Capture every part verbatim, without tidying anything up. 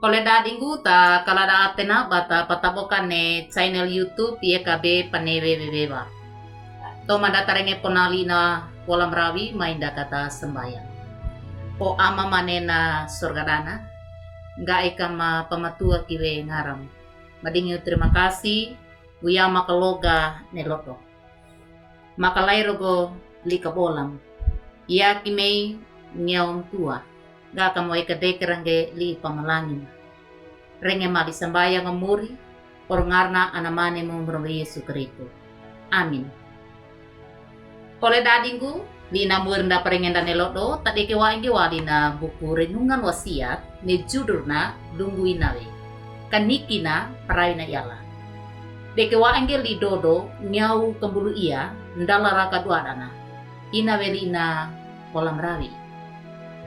Ole dadinggu, ta kalada atena ba ta pataboka ne channel YouTube Y K B Panewe Wewewa. To manda tarenge ponali na Wolam Rawi mainda kata sembayang. O Ama manena sorga dana, gae kama pamatua kiwe ngaram. Madingi terima kasih, uyama kaloga ne lodo. Makalairo go lika bolam. Iya kimei ngiaum tua. Ga kama wai kadeke rangge li pamalangin. Renge mali sambayang ngamuri, or ngarna anamane mo mrombe Yesu Kristo. Amin. Ole dadinggu, li namur nda parengenda ne lodo, tadeke waenge wali na buku Renungan Wasiat, ne judulna Lunggu Inawe. Kanikina parawina yala. Deke waenge li dodo, ngiau kambulu iya, ndalara kaduadana. Inawe li na Wolam Rawi.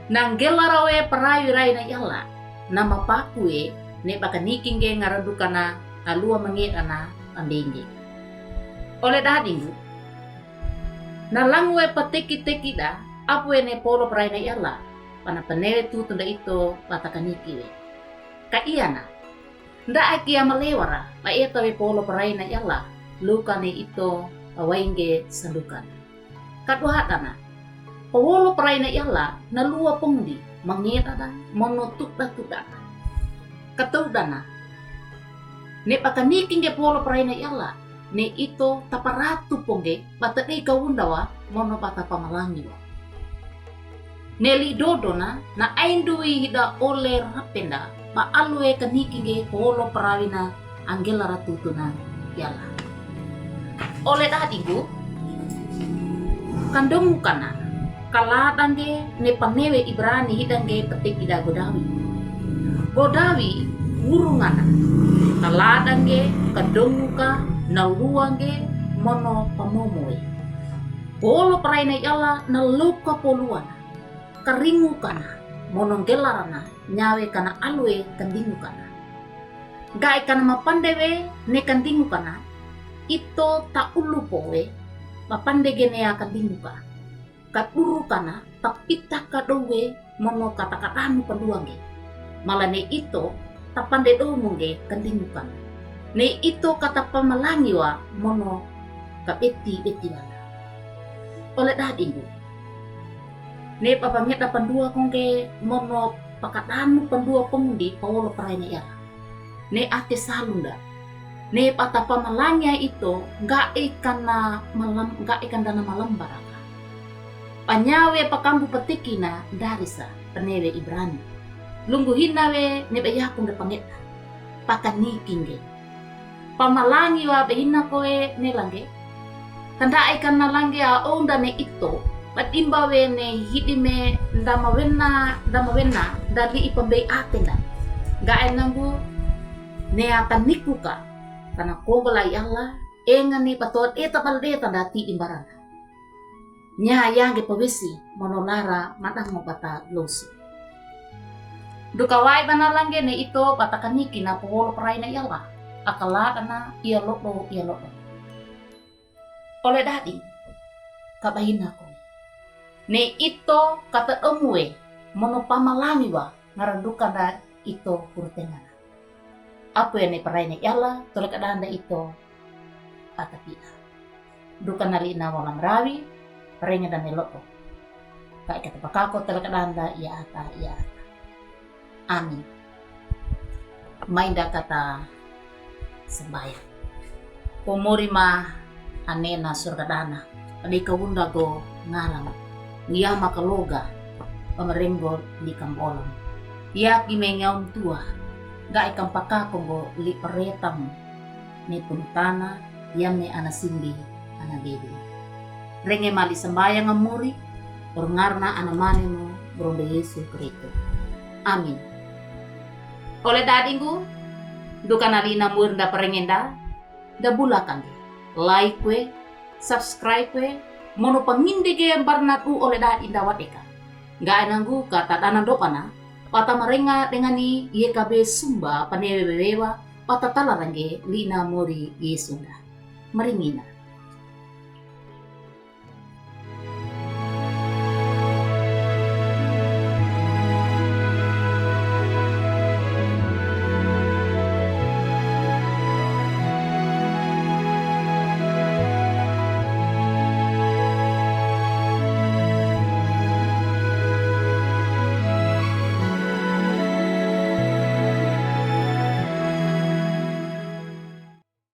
Nanggelara we parawi rawina yala, na mapaku we, ne bakanikinge ngarandukana, alua mangedana, ambenge. Ole dadinggu, na langu we pateki-teki da, apu we ne polo parawina yala, pana panewe tutun da ito bata kaniki we. Ka iyana, nda aki amalewara, ba eta we polo parawina yala, luka ne ito, ba waenge sandukan. Kaduadana, polo parawina yala, na lua pongdi, mangedada, mono tuda-tudada. Katudana, ne bakanikinge polo parawina yala, ne ito taparatu pongge, bata dei kaundawa, mono bata pamalangiwa. Ne li dodona, na aindui hida ole rapenda, ba alue kanikinge polo parawina anggelara tutuna yala. Ole dadinggu, kandongukana, kaladange ne panewe Ibrani hidange pateki da Godawi. Godawi, wurungana, kaladange, kandonguka, naluange, mono pamomoe. Polo parawina yala na luka poluana, karingukana, mono nggelarana, nyawe kana alue kandingukana. Gae kana mapande we ne kandingukana, ito taulu powe, mapande gene a kandinguka. Kadurukana, tapita kadowe, mono katakadanu panduange. Mala ne ito, tapande domonge kandingukana. Ne ito katapamalangiwa, mono kabeti-betiwana. Ole dadinggu. Ne papangeda pandua kongge mono pakadanu pandua pongdi polo parawina yala. Ne ate salunda. Ne patapamalangia ito, gae kana malam, gae kandana malambaraka. Panyawe pakambu patekina darisa, panewe Ibrani. Lunggu hina we ne bayaku nge pangeda. Pakanikinge. Pamalangiwa behina kowe ne langge. Kandae kana langge a onda ne ito, badimba we ne hidime ndamawena, ndamawena, ndali ipambei atenda. Gae nanggu, ne akanikuka, kana konggola yala, enga ne patoa deta bal deta ndati imbarana. Nya yangge pawesi, mono lara madango bata losu. Duka wai bana langge ne ito bata kanikina polo parawina yala. Akaladana iya lodo, iya lodo. Ole dadi, kabahina ko. Ne ito kata omue, mono pamalangiwa, ngarandukanda ito hurutengana. Apu ene parawina yala, tole kadanda ito, atapia. Duka nali na Wolam Rawi, parenge dane lodo. Kae kata pakako tole kadanda, iya ata, iya ata. Amin. Mainda kata sembayang. Pomori ma anena sorga dana, adei kaunda go ngalam. Iya makaloga, pamarenggo li kambolam. Iya ki mengaum tua, gae kampakako go li paretam. Ne punutana, iya me ana simbi, ana bebe. Renge mali sembayang amuri, or ngarna ana mane mo, brombe Yesu Kristo. Amin. Ole dadinggu, duka nali na mur nda parengenda, nda bulakange. Like we, subscribe we, mono pangindege mbarna du ole dadi nda wadeka. Gae nanggu kata dana dopana, pata marenga dengani Y K B Sumba panewe wewewa, pata tala rangge lina mori Yesu nda. Maringina.